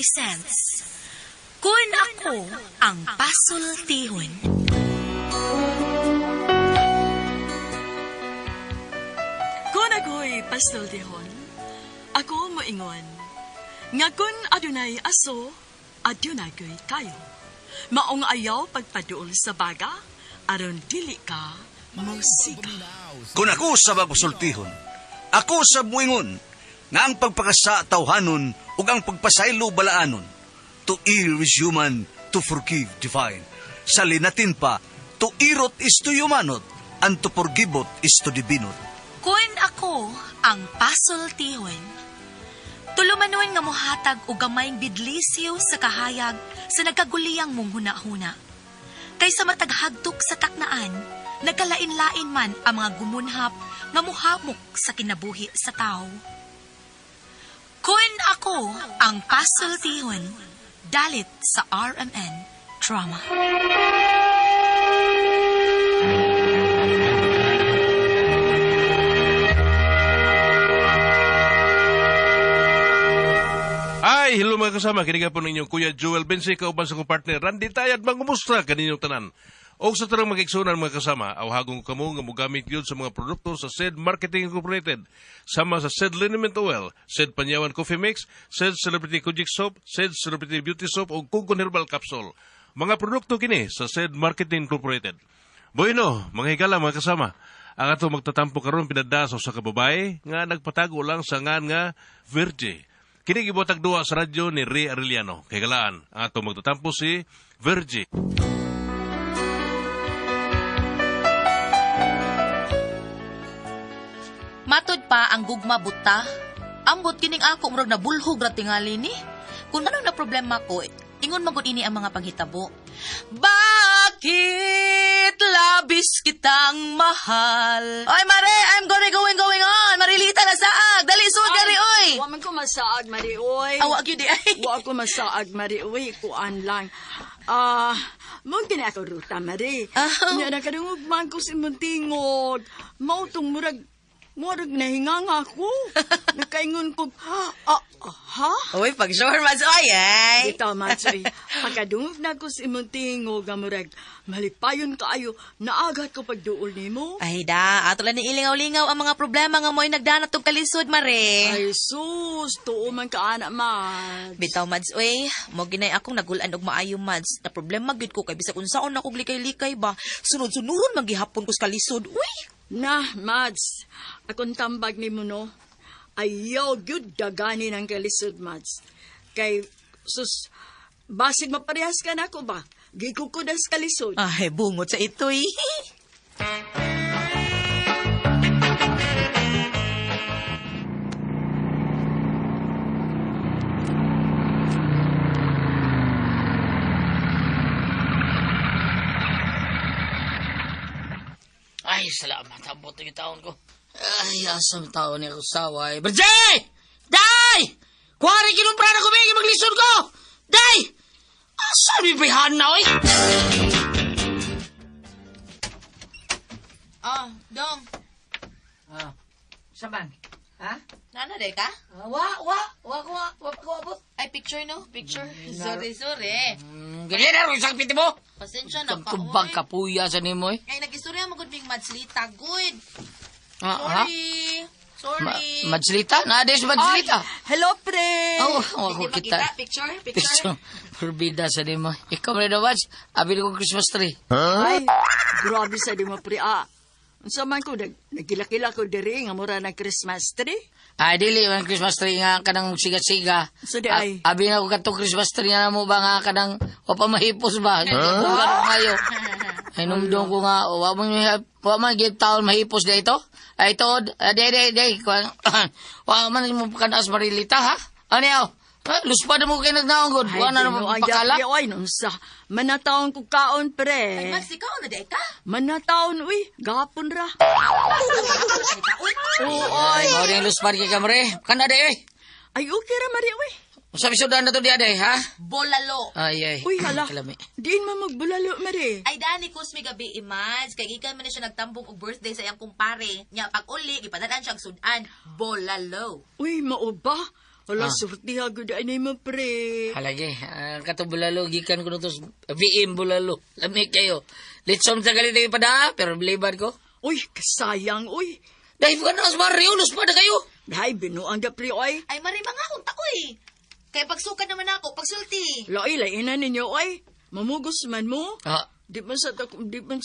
presents Kun Ako Ang Pasultihon. Kung ako'y pasultihon, ako moingon, nga kun adunay aso, adunay ko'y kayo. Maong ayaw pagpaduol sa baga, aron dili ka musika. Kung ako sa magpasultihon, ako sa muingon, nga ang pagpakasa tawhanon ug ang pagpasaylo balaanon. To err is human, to forgive divine. Sa linatin pa, to irot is to humanot, and to forgivot is to divinot. Kun ako ang pasultihon. Tulumanon nga mohatag og gamayng bidlisiw sa kahayag sa nagkaguliyang mong hunahuna. Kaysa mataghagtok sa taknaan, nagkalain-lain man ang mga gumunhap nga muhamok sa kinabuhi sa tao. Kun ako ang pasultihon, dalit sa RMN Drama. Ay, hello mga kasama. Kini po ninyong Kuya Joel Bensi, kauban sa kong partner Randy Tayad, mangumusta kaninyong tanan. O sa tanang magigsunan mga kasama, awhagong kamo nga mogamit yun sa mga produkto sa SED Marketing Incorporated. Sama sa SED Liniment Oil, SED Panyawan Coffee Mix, SED Celebrity Kojik Soap, SED Celebrity Beauty Soap o Kugon Herbal Capsule. Mga produkto kini sa SED Marketing Incorporated. Bueno, mga higala mga kasama, ang ato magtatampo karon pinada sa usa ka babae nga nagpatago lang sa ngan nga Virgie. Kini gibotag duwa sa radyo ni Ray Arellano. Kay galaan, ang ato magtatampo si Virgie. Matod pa ang gugma buta. Ambot kining ako murag nabulhog ra tingali ni. Kung ano na problema ko, ingon magud ini ang mga panghitabo. Bakit labis kitang mahal? Oy mare, I'm gonna going going on. Marilita na saag. Dali sud dali oy. Wa man ko masaag, Mari, oy. Awa gyud di ay. Wa ko masaag, Mari, oy. Kuan lang. Mo kini ako ruta, Mari. Ah. Nya nakadungog man ko sa imong tingog. Mao tong murag murag nahinga nga ako. Nakaingon ko, ah, ha? Oy, pag sure mas oy ay. Bitaw, Matsoy. Pagkadungog na ko sa imong tingog, nga murag, malipayon kaayo, naagat ko pagduol nimo. Ay da, ato lang ni ilingaw-lingaw ang mga problema nga mo'y nagdanat og kalisod mare. Ay, sus, tuo man ka, anak, Mads. Bitaw Mads oy, mo ginay akong nagulan og maayo Mads. Na problema gyud ko kay bisag unsaon ako likay-likay ba. Sunod-sunuron man gihapon ko sa kalisod. Uy, Na, Mads, akong tambag nimo no. Ayaw gyud dagani ng kalisod, Mads. Kay, sus, basig maparehas ka na ako ba? Gikukudas kalisod. ay bungot sa itoy. Ay, salamat. Abot yung taon ko. Ay, asam taon ni ako saway. Berjay! Day! Kuwari kinumpra na kumigi maglisod ko! Day! Asa mi bihan na, oy? Oh, dong. Ah, saban? Ha? Nana day ka? Wa, wa, wa, wa, wa, wa, abot. Ay picture no, picture. Sorry, sorry. Ganyan na, isang piti mo. Pasensya na ka. Tubag oy. kapuya sa nimo, eh. Ay nagistorya mo gud ming Madslita good. Ah, ha? Sorry. Sorry. Madslita? Naades Madslita? Hello, pre! Oh, ako Hindi kita. makita picture, picture. Picture. Forbida sa nimo. Ikaw rin na, Mads. Abi ko Christmas tree. Ay, grabe sa di mo, pre. Ah, unsa man ko, nagkilakila ko diri, nga mura ng Christmas tree. Ay, dili man Christmas tree nga kanang siga-siga. So, di ay. Abi na ko katong Christmas tree nga mo ba nga kanang wa pa mahipos ba? Huh? Kayo. Ay numdong ko nga wa man wa man gid taon mahipos di ito. Ay ito, di di di wa man mo kanas marilita ha. Ano yaw? Ha, Luspad mo kay nagnaong gud. Wa na mo Ay, pakala. Ay, ay, nunsa. Manataon ko kaon, pre. Ay, Mads, ikaw na day ka? Manataon, uy. Gapon ra. Oo, Ay, ay. mao rin luspad kay kamre. Kana di eh. Ay, okay ra, Mari, uy. Usa bisudan na to di aday ha? Bolalo. Ay ay. Uy, hala. Kalami. Diin man magbulalo, Mari. Ay dani kusmi gabi imads kay gikan man ni siya nagtambong og birthday sa iyang kumpare. Nya pag uli gipadalan siya og sudan. Bolalo. Uy, mao ba? Hala, surtiha gud ay mo, pre. Halagi, kato bulalo, gikan ko to VM bulalo. Lami kayo. Litsom sa galit tayo pada, pero biliban ko. Uy, kasayang, uy. Dahil ka na, Mario, pa na kayo. Ay, binuang ka, pre, oy. Ay, mari mga unta ko eh. Kaya pagsuka naman ako, pagsulti. Laay, lainan ninyo, oy. Mamugos man mo. Ah, Di man sa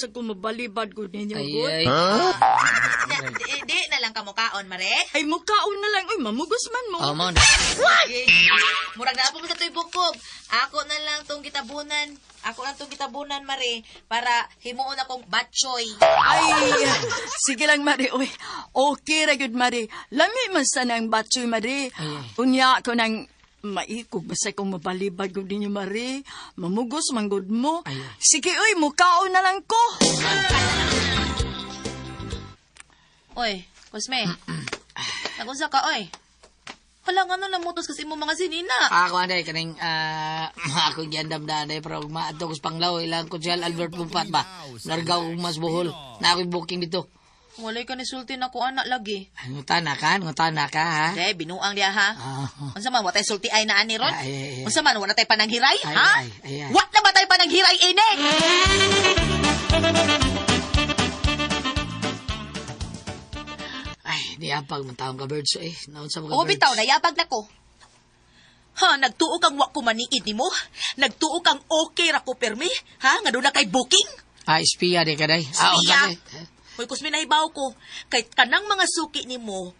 kumabalibad ko ninyo, ay, gud. ay. Na, di, di na lang kamukaon, mare. Ay, mukaon na lang, oy. Mamugos man mo. Oh, mo na. Murag na po sa to'y bukog. Ako na lang tong gitabunan. Ako lang tong gitabunan, mare, para himuon akong batchoy. Ay, sige lang, Mari. Uy, okay ra gyud, Mari. Lami man sana ang batsoy, Mari. Unya ko nang maikog basta kung mabalibad ko ninyo, Mari. Mamugos man gud mo. Ay. Sige, uy, mukaon na lang ko. Oy, Cosme. Nagunsa ka, oy. Hala nga no, namutos kasi mo mga sinina. Ako anday kaning ako giandam na anday pero maadto ko sa Panglao ilang Konsyal Albert Pumpat ba. Nargaw ko mas buhol. Na ako'y booking dito. Walay ka ni sulti na ko anak lagi. Ay, ngutana ka, ngutana ka ha. De, binuang diya ha. Ah. Unsa man wa tay sulti ay na ani ron? Ay, ay, ay. Unsa man wa na tay pananghiray, Ay, ha? ay, ay, ay. Wa na ba tay pananghiray ini? Ay, niapag man taong ka birds eh. Naon sa mga O birds. bitaw nayabag na ko. Ha, nagtuo kang wa ko maniid nimo? Nagtuo kang okay ra ko permi? Ha, nga doon na kay booking? Ah, espiya di ka day. Ah, Espiya. okay. Hoy, kusmi nahibaw ko. Kay kanang mga suki nimo,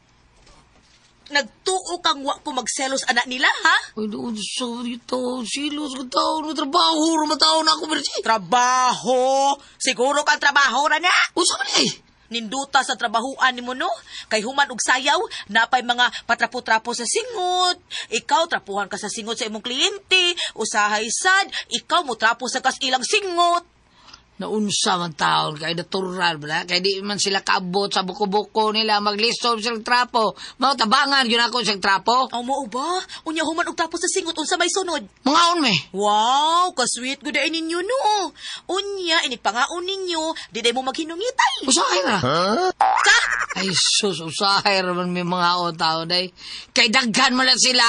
nagtuo kang wa ko magselos anak nila, ha? Uy, doon sa dito, silos ko tao, no trabaho, rumataon ako, birds. eh. Trabaho! Siguro kang trabaho ra na! Unsa man eh? Ninduta sa trabahuan nimo no? Kay human og sayaw, napay mga patrapo-trapo sa singot. Ikaw trapuhan ka sa singot sa imong kliyente, usahay sad, ikaw mo trapo sa kas ilang singot. Naunsa man taon kay natural ba kay di man sila kaabot sa buko-buko nila maglisob sila trapo mao tabangan gyud ako sa trapo. Aw mo ba? Unya human og trapo sa singot unsa may sunod? Mangaon me. Wow, ka-sweet gud ay ninyo no. Unya inig pangaon ninyo, di day mo maghinungitay. Usahay ra. Sa? Ay sus, usahay ra man may mga tao day. Kay daghan man lang sila.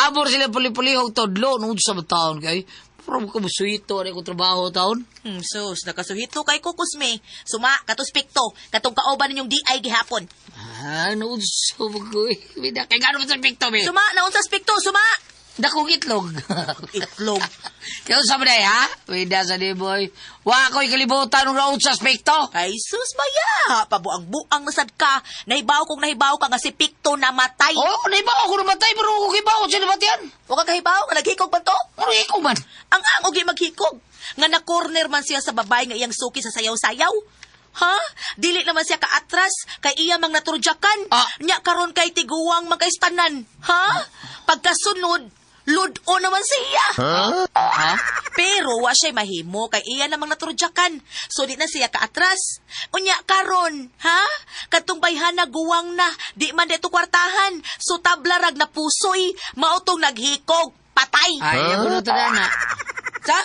Abor sila puli-pulihog todlo unsa man taon kay. Pero ko busuito ani ko trabaho taon. Sus, nakasuhito kay kukusme. Suma, katuspekto, katong kaoban ninyong DI gihapon. Ah, naunsa man ko. eh. Bida kay gano man sa pikto be. Suma, naunsa spekto, suma. Dakong itlog. Itlog. Kaya unsa man day ha? Bida sa di boy. Wa ko'y kalibutan ng raon sa aspekto. Ay, sus, baya. Pabuang-buang nasad ka. Nahibaw kong nahibaw ka nga si Pikto namatay. Oh, naibaw ako namatay pero ako kibaw sa nabatian. Huwag ka kahibaw nga naghikog pa to. Ano ikaw man? Ang ang og maghikog. Nga na-corner man siya sa babae nga iyang suki sa sayaw-sayaw. Ha? Dili naman siya kaatras kay iya mang naturjakan. Ah. Nya karon kay tiguang man kay tanan. Ha? Pagkasunod, ludo naman siya. Ha? Pero wa siya'y mahimo kay iya namang naturjakan. So di na siya kaatras. Unya karon, ha? Katong bayhana guwang na, di man dito kwartahan. So tabla rag na pusoy, mautong naghikog, patay. Ay, ako na tadhana. Sa?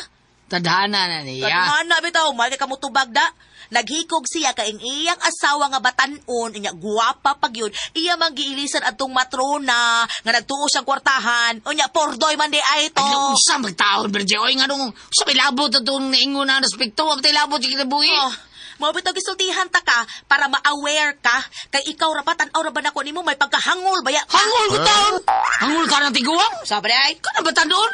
Tadhana na niya. Tadhana bitaw, mahal ka mutubag da. Naghikog siya kay ang iyang asawa nga batan-on, inya guwapa pag yun. Iya man giilisan atong matrona nga nagtuo siyang kwartahan. Unya pordoy man di ay to. Ay, naunsa magtaon, Berje. Oy, nga nung sa may labot atong naingon na aspekto, wag tayo labot sa kinabuhi. Oh, mao bitaw gisultihan ta ka para ma-aware ka kay ikaw ra pa tan-aw ra ba nako nimo may pagkahangol baya ka. Hangol ko taon! Hangol ka ng tiguang? Sabi ay, Ka na ba taon?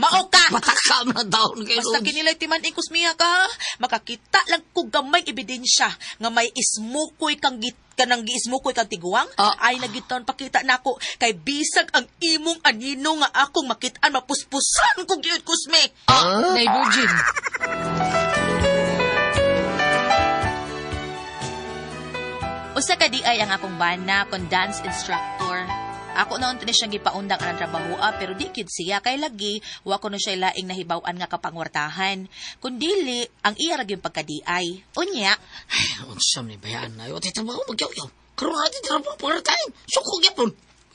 mao ka. Pataka mo na taon kayo. Basta kinilay timan ikos miya ka, ha? Makakita lang ko gamay ebidensya nga may ismukoy kang git kanang giismukoy kang tiguang Ah. ay nagiton pakita nako kay bisag ang imong anino nga akong makit-an mapuspusan ko gyud kusme. Ah, Nay Virgin. Usa ka di ay ang akong bana kon dance instructor. Ako noon ni siyang gipaundang ang trabahoa pero di kid siya kay lagi wa ko no siya laing nahibaw-an nga kapangwartahan. Kun dili ang iya ra gyud pagka-DI. Unya, Ay, unsa man ni bayaan na. Ay, trabaho magyaw-yaw. Karoon natin trabaho para tayo. Suko gyapon.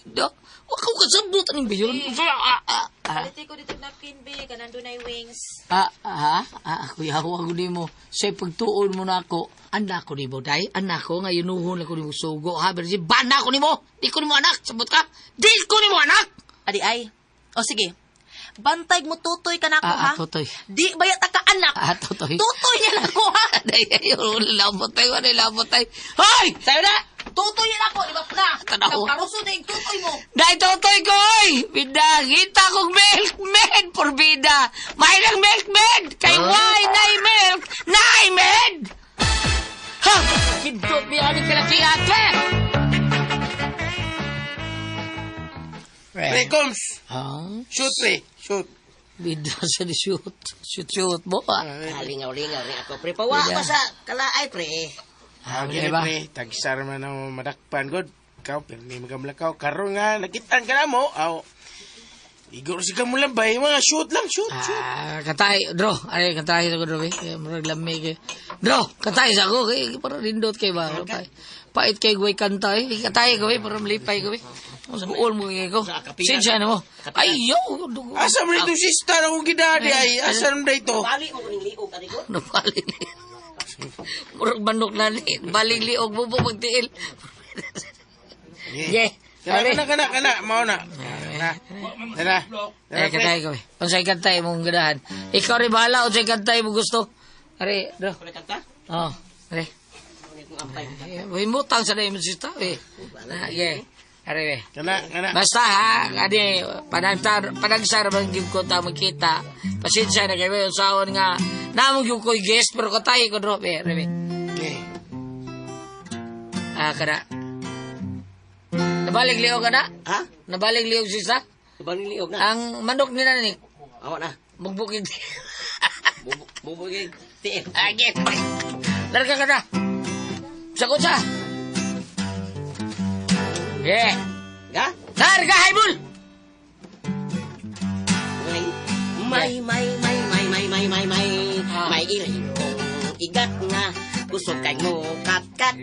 Da, wa ko kasabot aning bayon. Ah, ah, ah. Paliti ko dito napkin, be. Kanang dunay wings. Ah, ah, ah, kuya, huwag ni mo. Sa pagtuon mo na ako, anak ko ni mo, day. Anak ko, ngayon nuhon ako ni mo sugo. Ha, pero si bana ko ni mo. Di ko ni mo anak. Sabot ka. Di ko ni mo anak! Adi ay. O sige. Bantay mo tutoy ka na ako, Ah, ha? ah, tutoy. Di bayat ka anak. Ah, tutoy. Tutoy niya lang ako, ha? Day, ayun, labot tayo, ano, labot tayo. Hoy! Sayo na! Tutoy niya ako, di ba na? Tanaw. Karuso na yung tutoy mo. Day, tutoy ko, oy! Bida, kita kong milkman, porbida. May nang milkman! Kay why nay milk, nay med! Ha! Kidot niya ni kalaki ate! Pre, Coms. Ha? Shoot, pre. Shoot. Bida sa di shoot. Shoot, shoot mo, ah. Lingaw-lingaw rin ako, pre. Pawa Bida. pa sa kalaay, pre. Ah, Ah, gini, ba? pre. Tagsar man ang madakpan, god. Ikaw, pero may magamlakaw. Karon nga, nakitaan ka na mo. Aw. Igor si kamulambay. Mga shoot lang, shoot, shoot. Ah, katay, bro. Ay, katay sa ko, bro. Eh. Murag lami kay. Bro, katay sa ko. Kay, para rindot kay ba. Pait, pait kay guway kanta eh. Katay ko eh, para malipay ko eh. Mas buol mo kay ko. Sinsya na mo. Ay, yo! Dugo. Asa man ito sister akong gidadi ay? Asa man ito? Bali mo kuning liog, ari ko. Nabali ni. Murag manok na ni. Baling liog mo po magtiil. Yeah. Kana, kana, kana, kana. Mao na. Na. Tara. Tara, Eh, pre. katay ko eh. Unsay kantay mong ganahan. Ikaw rin bahala, unsay kantay mo gusto. Are, bro. Wala kanta? Oh, are. Ano kong ampay? Eh, Himutang sa na sista eh. Ah, yeah. Are, eh. Kana, kana. Basta ha, ani panagsar panagsar man gyud ko ta magkita. Pasensya na kayo usaon nga namong gyud ko'y guest pero katay ko drop eh. Are, eh. Okay. Ah, kana. Nabalik liog ka na? Ha? Nabalik liog sista? Bali liog na. Ang manok nila ni Awa na. mugbukid. Bubugig. Tiil. Age. Larga ka na. Sagot sa. Yeah. Ga? Larga, haibul! May, may, may, may, may, may, may, may, Ah. may iring kong igat nga. Busog kay mo kat-kat.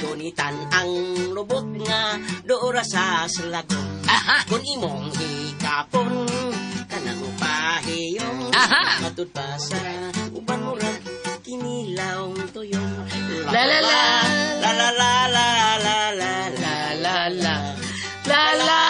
Gunitan ang lubot nga. Doora sa slagon. Aha. Kung imong hikapon, kanang pahiyong. Aha. Matud pa sa uban mura, kinilaw tuyong. La, la, la. La la la la la la la. La la la. La la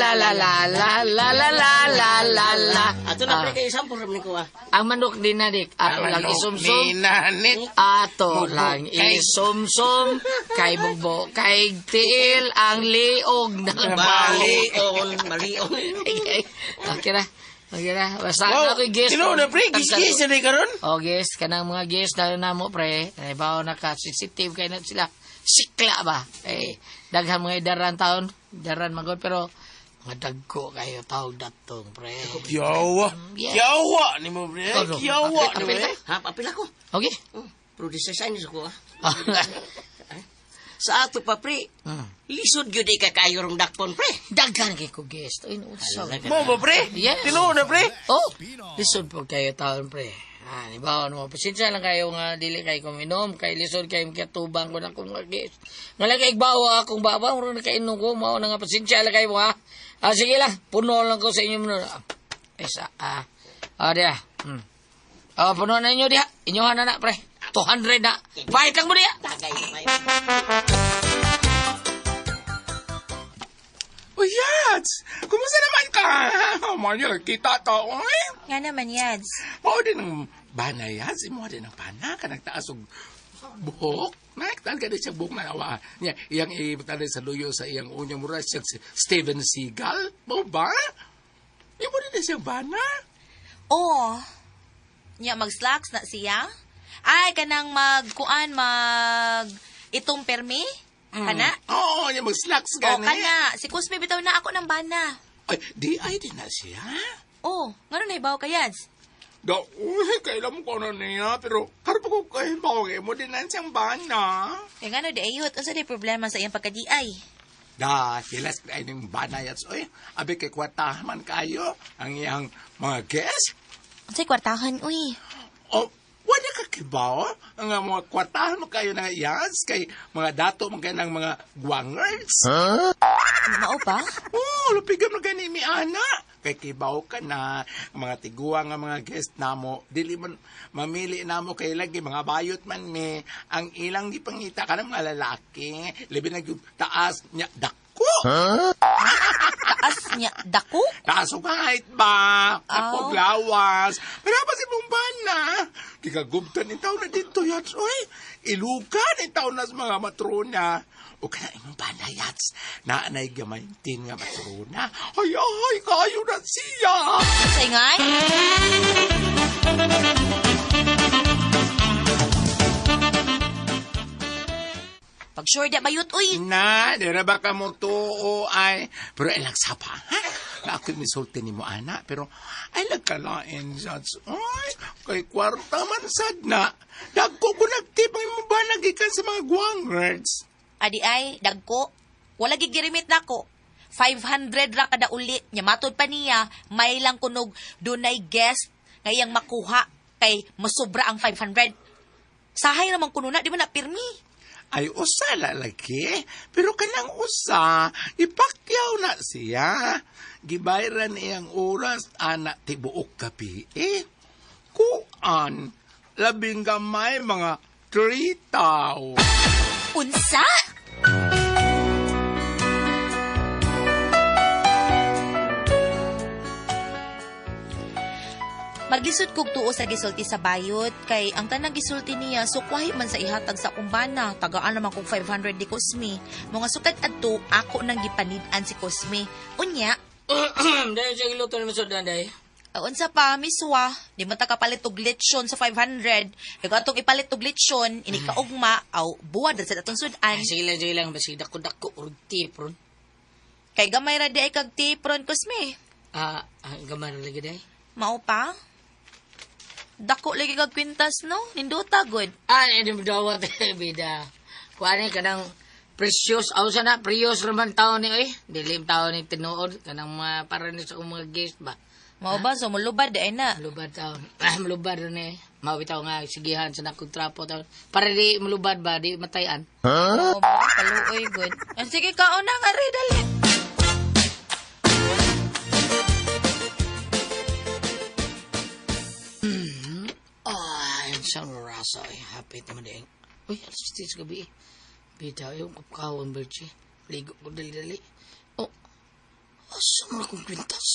la la la la la la la la la la la. Ato na pre kayo sampol ni ko ah. Ang manok din na dik. Ato lang isumsum. Ni nanit. Ato lang Kay- isumsum. Kay bugbo. Kay tiil ang liog ng bali. Malion, malion. Okay na. Okay na. Basta Wow. ako guest. Tinuod na, pre. Gis-gis na rin karon. O guest, kanang mga guest na namo pre, ay bawo na ka sensitive kay na sila. Sikla ba? Eh daghan mga idaran taon, daran magod pero mga dagko kayo tawag datong pre. Yawa. Yeah. Yawa ni mo, pre. Ano? Yawa ni mo, Apil pre. ka? Ha, papil ako. Okay. Oh, producer sign ko ah. Sa ato pa pre. Lisod gyud ka kayo rong dakpon pre. Daghan kay ko guest. Ay unsa. Mo ba, pre? Yes. Tinuod na, pre. Oh, lisod po kayo taon pre. Ah, ni ba mo pasensya lang kayo nga dili kay kuminom kay lisod kay makatubang ko na akong mga guest. Nga lang kay bawa akong baba muro na kainom ko mao na nga pasensya lang kayo ha. Ah, sige lang, puno lang ko sa inyo muna. Isa ah. Ah, diya. Ah, puno na inyo diha. Inyo na na pre. 200 na. Pahit lang mo diha. Tagay may. Uy, Yats! Kumusta naman ka? Mario, kita to. Uy, Nga naman, Yads. mao din ang bana, Yats. Imo din ang bana. Ka nagtaas og buhok. Nakikita ka din siya buhok na awa. Niya, iyang ibutang sa luyo sa iyang unyang mura siya si Steven Seagal. Mao ba? Imo din siyang bana. Oo. Nya mag-slacks na siya. Ay, kanang magkuan, mag itong permi. Kana? Oo, niya mag-slacks O, gani. kana. Si Kusme bitaw na ako ng bana. Ay, di ay din na siya. Oh, ngano na ibaw ka, Yads? Da, uy, kailan mo ko na niya, pero karon pa ko kay bawag mo din na siyang bana. Kaya ngano di ayot, unsa di problema sa iyang pagka-DI? Da, hilas ay ning bana yats oy. Abi kay kwartahan man kayo ang iyang mga guest. Unsay kwartahan, uy? O, wala ka kibaw? Ang mga kwartahan mo kayo ng yats kay mga dato man kayo ng mga guangers. Mao pa? Oh, lupigan man gani mi ana. Kay kibaw ka na ang mga tiguang nga mga guest namo, dili man mamili namo kay lagi mga bayot man mi ang ilang gipangita ka ng mga lalaki, labi na gyud taas nya dako. Taas niya dako. Taas og height ba? Ako Aw. lawas. Pero pa si mong bana. Gigagubtan ni taon na dito yats oy. Ilukan ni taon na sa mga matrona. O kana imong bana yats. Naanay gamayntin nga matrona. Ay ay kayo na siya. Sa ingay? Pag sure di bayot uy. Na, dira ba ka mo tuo ay. Pero ay lagsapa, ha? Na ako'y misulti ni mo, ana. Pero ay lagkalain, Judge. Ay, kay kwarta man sad na. Dagko ko nagtip ang imong ba nagikan sa mga guangerds. Adi ay dagko. Wala gigirimit nako. 500 ra kada uli. Nya matod pa niya, may lang kunog dunay guest nga iyang makuha kay masobra ang 500. Sahay ramang kuno na, di man na pirmi. Ay, usa lalaki. Pero kanang usa, ipakyaw na siya. Gibayran iyang oras, ana, tibuok gabi. Eh, kuan, labing gamay mga 3 tao. Unsa? Maglisod kog tuo sa gisulti sa bayot kay ang tanang gisulti niya sukwahi man sa ihatag sa akong bana tagaan naman kog 500 ni Cosme. Mga sukad adto ako nang gipanid-an si Cosme. Unya, Dahil siya giluto ni Masod day. Unsa pa miswa, di man ta kapalit og lechon sa 500. Kay atong ipalit og lechon, ini kaugma aw buwad ra sa atong sud-an. Ay, sige lang, sige lang. Basta dako-dako or tip ron. Kay gamay ra di ay kag tipron Cosme. Ah, gamay ra lagi day. Mao pa? Dako lagi kag kwintas no? Nindota gud. Ah, hindi mo dawat, bida. Kuha ni kanang precious. Aw sana, precious raman tao ni, oy. Dilim tao ni tinuod. Kanang mga para ni sa akong mga guest ba. Mao ba so mulubad di ay na. Malubad tao. Ah, malubad rin eh. Mawitaw nga, sigihan sa nakong trapo tao. Para di malubad ba, di matayan. Mao ba kaluoy gud. Ah, sige kaon na nga re dali. Ay, sa rasa ay hapit naman din. Uy, alas 6 gabi eh. Bida, yung kapkawan, Bertie. Ligo ko dali-dali. Oh, asa mo na kong kwintas?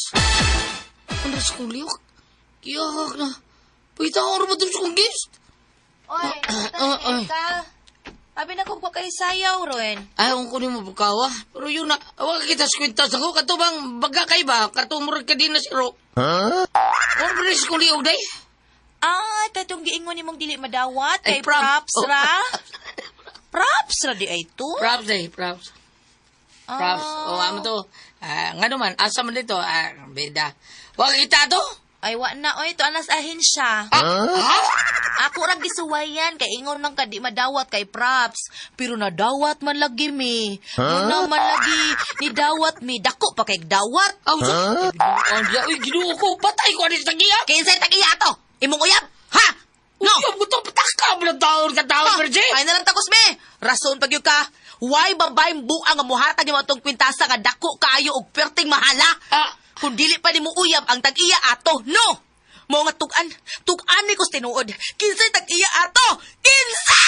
Ano sa kong liyok? Kiyok na. Pagkita ko rin ba sa kong guest? Oy, Ah, ay. ka. Abi na kog kay sayaw ron. Ay, kung kunin mo pagkawa. Pero yun na, wag kita sa kwintas ako. Kato bang baga kay ba? Kato murag ka din na siro. Huh? Ano ba rin sa kong liyok, day? Ah, katong giingon nimong dili madawat Ay, kay props. props ra. Props ra di ay to. Props, day, props. Props. O, amo to. Ah, nga naman, asa man dito? Ah, bida. Wag kita to? Ay wa na oy to anas ahensya. Ha? Ako ra gisuwayan kay ingon man ka di madawat kay props, pero nadawat man lagi mi. Huh? man lagi ni dawat mi dako pa kay dawat. Aw, sa... Ang uy, ginoo ko. Patay ko ani sa tagiya. Kinsay tagiya ato? Imong uyab? Ha? No. Uyab ko to, pataka mo ng taon ka taon, Virgin. Ay na lang takos me. Rason pag ka. Why babaeng buang nga muhatag nimo atong kwintasa nga dako kaayo og perting mahala? Ah. Kung dili pa nimo uyab ang tag-iya ato, no. Mao nga tug-an, tug-an ni kos tinuod. Kinsay tag-iya ato? Kinsa?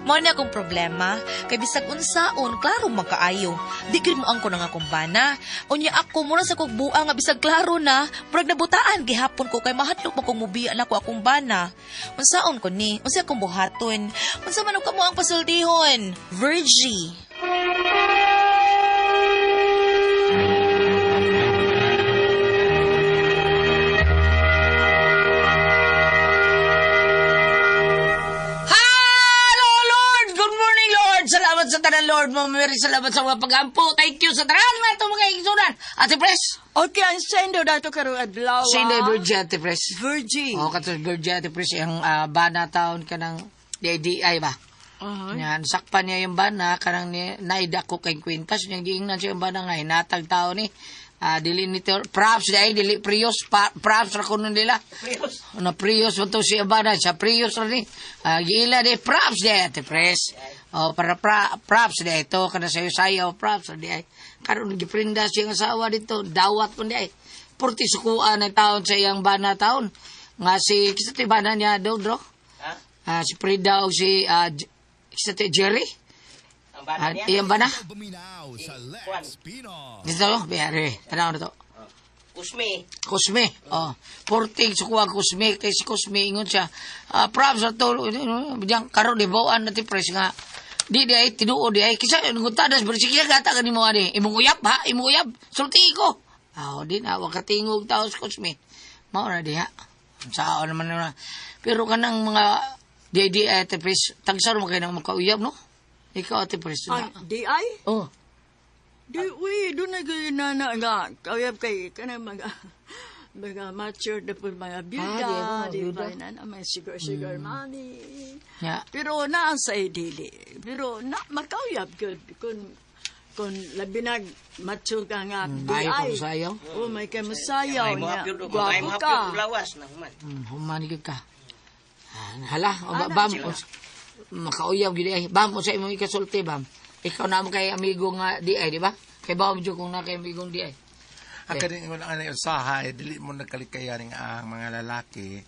Mao ni akong problema kay bisag unsaon klaro man kaayo. Di gyud mo angko nga akong bana. Unya ako mura sa kog buang nga bisag klaro na, murag nabutaan gihapon ko kay mahadlok man kong mubiya nako akong bana. Unsaon ko ni? Unsa akong buhaton? Unsa man og kamo ang pasultihon? Virgie. Hello, Lord! Good morning, Lord! Salamat sa tanan, Lord. Mamiri, salamat sa mga pag-ampo. Thank you sa tanan mga itong mga igsunan. Ate Pres! Okay, ang sendo dato karong adlaw. Sino ay Virgie, Ate Pres? Virgie. Oo, kato Virgie, Ate Pres, yung bana taon ka ng DIDI ba? Yan, sakpan niya yung bana, kanang ni, naida ko kay kwintas, niyang giingnan siya yung bana nga, hinatag tao ni. Dili ni props di ay dili prios pa, props ra kuno nila. Prios. Na prios man to siya bana, sa prios ra ni. Giila di props di ay, Ate Pres. Oh, para props di ay to kana sayo-sayo props di ay. Karon giprinda siyang asawa dito, dawat pun di ay. Purti sukuan ang taon sa iyang bana taon. Nga si kisa ti bana niya daw dro? Ha? Ah, si Prida o si kisa ti Jerry? Ang bana Ah, niya. iyang bana? Kuan. Dito, biyari. Tanaw na to. Kusme. Cosme. Oh, porting sukuha Cosme kay si Cosme ingon siya. Ah, props ato diyan karon di bawaan na ti pres nga di di ay tinuod di ay kisa nguntadas pero sige gata kanimo ani imong uyab ha imong uyab sulti ko. Ah, di na wa katingog tao si Cosme. Mao na diha. Sao naman na. Pero kanang mga di di ay ti pres tagsaro mo kay nang makauyab no? Ikaw ate pres. Ay, di ay? Oh. Di, uy, doon na kayo na na nga. Kaya kay, kanang mga, mga mature na po mga byuda, Ah, di di ba? ba, Na, na, mga sugar, sugar mommy. Ya. Pero naa sa dili. Pero na, makauyab gyud kung labi nag mature ka nga, di Maayo ka ay. mosayaw. Oh, may kay musayaw May niya. mga pure, may Gwapo mga ka. pure lawas na human. Human gyud ka. Ah, hala, o ba, bam, makauyab gyud ay. Bam, unsa imong ikasulti bam? Ikaw na mo kay amigo nga di ay, di ba? Kay bawom jud kung na kay amigong di ay. Ang kaning ingon ang usahay dili mo nagkalikayan ang mga lalaki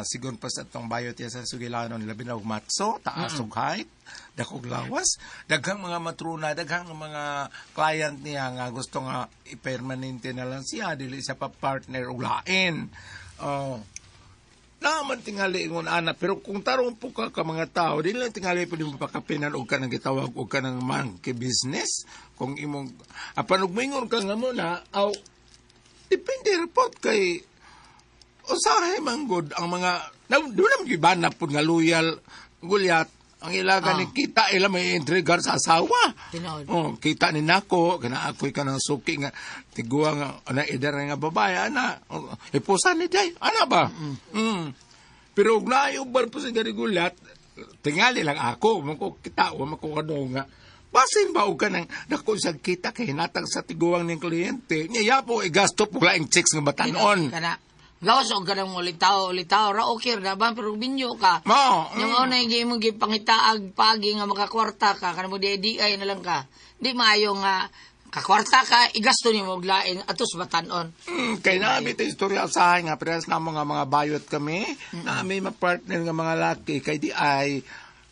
sigon pa sa atong bayot ya sa Sugilanon labi na og matso taas og height dakog lawas daghang mga matrona daghang mga client niya nga gusto nga ipermanente na lang siya dili siya pa partner og lain. Oh, naman tingali ingon ana pero kung tarong po ka ka mga tao dili lang tingali pwede mo pakapinan og kanang gitawag og kanang monkey business kung imong apan og moingon ka nga muna aw depende ra pod kay usahay man gud ang mga na doon naman gibana pod nga loyal gulyat ang ilaga ni kita ila may intrigar sa asawa. Tinuod. Oh, kita ni nako kana ako'y kanang suki nga tiguang nga ana edar nga babae ana. Oh, ipusan ni day ana ba? Mm. Pero og naay uban po sa gulat, tingali lang ako, man ko kita wa man ko kano nga. Basin ba og kanang dako sa kita kay hinatag sa tiguang ning kliyente. Niya yapo igasto po laing checks nga batanon. Kana gawas og kanang ulitaw, ulitaw ra okay ra ba pero binyo ka. Mo. Yung una yung imong gipangitaag pagi nga makakwarta ka kanang mo di di ay na lang ka. Di maayo nga kakwarta ka igasto nimo og lain atos batan-on. Kay nami ito istorya sa nga parehas na mga mga bayot kami, nami ma-partner nga mga laki kay di ay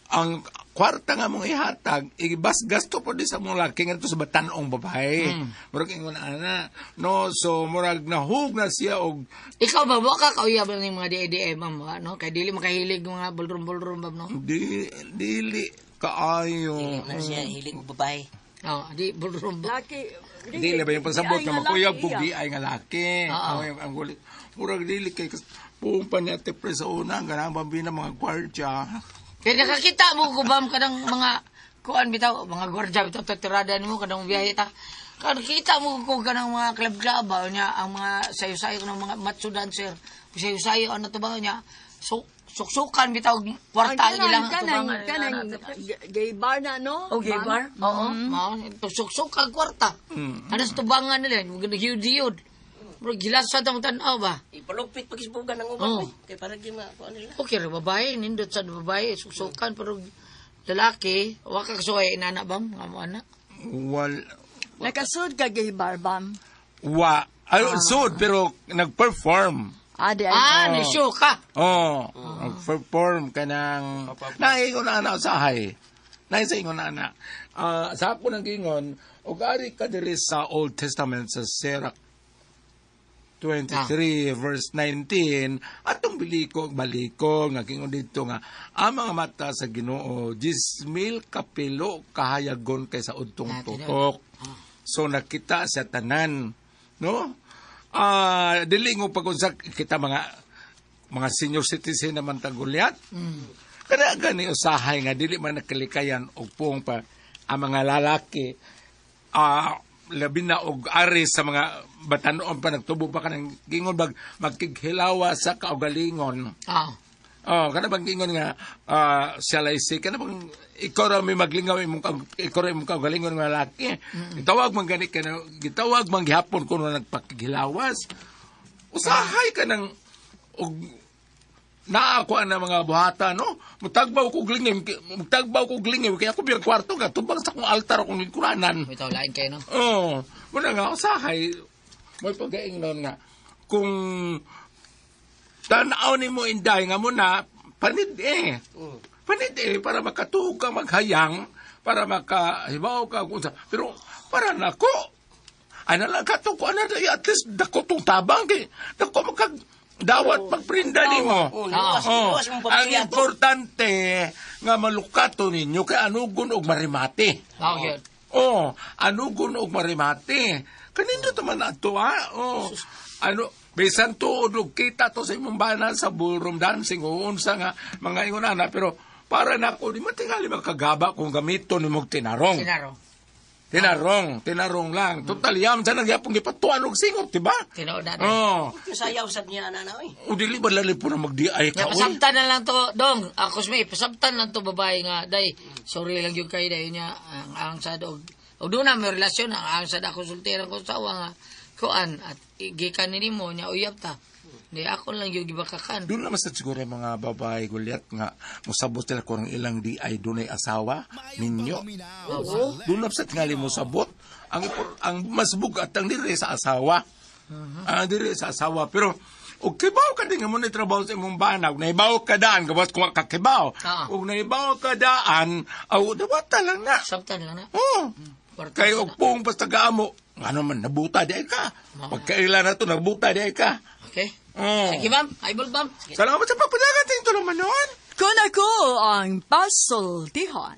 ang kwarta nga mong ihatag ibas gasto po di sa mong laki ngadto sa batanong babae. Murag ingon ana. No, so murag nahug na siya og Ikaw ba wa ka kauyab ning mga DIDM ma'am ano kay dili makahilig mga ballroom-ballroom ba no? di dili kaayo. Dili man siya hilig og babae. Oh, di ballroom ba? Laki. Dili ba yung pasabot di ay nga nga makuyab laki kog iya. di ay nga laki. Oo. Ang gulit. Murag dili kay buong pa niya te pre sa una ganang bambina mga gwardya. Kaya nakakita mo ko bam kanang mga kuan bitaw mga gwardiya bitaw tatirada nimo kanang biyahe ta. Kan kita mo ko kanang mga club-club ba niya ang mga sayo-sayo ng mga macho dancer. Sayo-sayo ano to ba niya? So, suksukan bitaw kwarta Ang ilang kanang, tubangan. kanang, gay bar na, no? Okay, bar? Oo. Mao, suksok ang kwarta. Ano sa tubangan nila? Yud-yud. Bro, gilasan tong tan-aw ba? Ipalupit pag isbugan ng uban. Oo. Oh. Kay para di makuha nila. Okay ra babae, nindot sa babae, suksukan pero lalaki, wa ka kasuway inana bam, nga mo ana. Wal Nakasud ka gay bar, bam. wa ay sud pero nag-perform. Ah, di ay. Ah, ni show ka. Oh, nag-perform ka ng naingon na ana usahay. Naay sa ingon na ana. Ah, sa ako nang gingon, og ari ka diri sa Old Testament sa Sirach 23 verse 19 atong biliko baliko nga kingon didto nga ang mga mata sa Ginoo 10,000 kapilo kahayagon kaysa udtong tutok. So nakita sa tanan, no? Ah, dili ngo pag-unsa kita mga senior citizen naman tagulyat. Kada gani usahay nga dili man nakalikayan og puong pa ang mga lalaki labi na og ari sa mga batanon pa nagtubo pa kanang gingon bag magkighilawa sa kaugalingon. Ah. Oh, kana bang gingon nga shall I say kana bang ikaw ra may maglingaw imong ikaw ra imong kaugalingon nga lalaki. Gitawag man gani kana gitawag man gihapon kuno nagpakighilawas. Usahay ka ng og Naa ko ang mga buhata, no? Mutagbaw ko glingim, mutagbaw ko glingim, kaya ako biyang kwarto nga, tubang sa akong altar akong lingkuranan. Bitaw lain kayo, no? Oo. Muna nga, usahay, may pagaingnon nga, kung tanaw ni mo inday nga mo na, panid eh. Panid eh, para makatuog ka maghayang, para makahibaw ka kung sa, pero para nako, ana lang kato ko, ana at least dako tong tabang kay, dako makag, dawat magprinda nimo. Oh, luwas, Oh, luwas mong ang pamilya to. importante nga malukato ninyo kay anugon og marimate. Mao gyud. Oh, anugon og marimate. Kanindo to man ato ha. Oh. Ano bisan tuod og kita to sa imong bana sa ballroom dancing o unsa nga mga ingon ana pero para nako di matingali makagaba kung gamiton nimong tinarong. Sinaro. Tinarong, tinarong lang. Total yam sa nagyapong gipatuan og singot, di ba? Tinuod na. Oh, Sayaw sad niya ana na oy. o dili ba lali po na magdi-ay Ya, ka? Oy? pasabtan na lang to, dong. Ako may pasabtan lang to babae nga day. Sorry lang yung kay day niya ang sad og og doon na may relasyon ang sad ako sultiran ko sa nga kuan at gikan ni nimo nya uyab ta. Di ako lang yung gibakakan. Doon naman sa siguro yung mga babae gulyat nga mosabot sila kung ang ilang di ay dunay asawa ninyo. Doon naman sa tingali mosabot ang ang mas bugat ang diri sa asawa. Ang diri sa asawa pero og kibaw ka din nga mo ni trabaho sa imong bana, og naibaw ka daan gawas kung kakibaw. Ah. Og naibaw ka daan, aw dawata lang na. Sabtan lang na. Oh. Kwarta Kay sa og pung basta gaamo, ngano man nabuta di ay ka. Pagkaila na to nabuta di ay ka. Okay. Oh. Sige ma'am, eyeball ma'am. Salamat sa pagpadagan ting tulong manon. Kun ako ang pasultihon.